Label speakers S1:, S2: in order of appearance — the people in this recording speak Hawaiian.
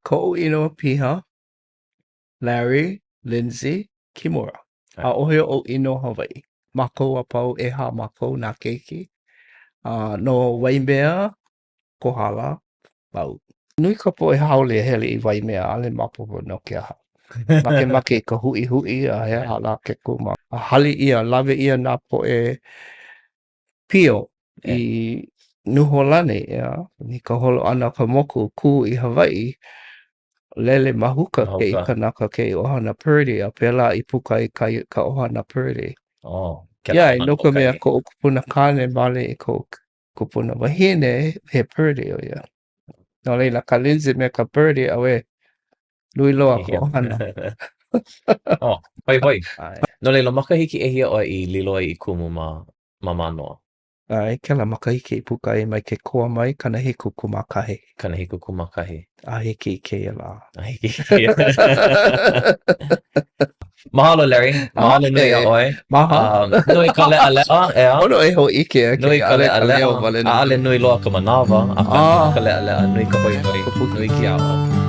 S1: Koʻu inoa piha, Larry Lindsay Kimura. ʻAʻohe oʻu inoa Hawaiʻi. Mākou a pau, ʻehā mākou nā keiki. Uh, no Waimea, Kohala, Maui. Nui ka poʻe haole e hele i Waimea, ʻaʻole maopopo no ke aha. Makemake i ka huʻihuʻi a he aha lā ke kumu. A hali ʻia, lawe ʻia nā poʻe pio i Nūhōlani, ʻeā, i ka holo ʻana o ka moku kū i Hawaiʻi, lele mahuka kēia kanaka, kēia ʻohana Purdy, a pēlā i puka ai ka, ka ʻohana Purdy.
S2: Oh,
S1: yeah, no ka mea, koʻu kupuna kāne male i koʻu kupuna wahine, he Purdy ʻo ia. No laila, ka Lindsay me ka Purdy, auē, nui loa ka ʻohana.
S2: oh, hoihoi. No laila, makahiki ʻehia ʻoe i lilo ai i kumu ma, ma Mānoa?
S1: ʻAe, kēlā makahiki i puka ai mai ke koa mai, 70
S2: kūmākahi. 70 kūmākahi.
S1: A hiki i kēia lā.
S2: A hiki i kēia lā. Mahalo, Larry. Mahalo nui iā ʻoe.
S1: Mahalo.
S2: Um, nui ka leʻaleʻa, ʻeā.
S1: Pono e hōʻike a
S2: Nui ka leʻaleʻa. ʻAʻole nui loa ka manawa, akā nui ka leʻaleʻa, nui ka hoihoi, nui ke aʻo.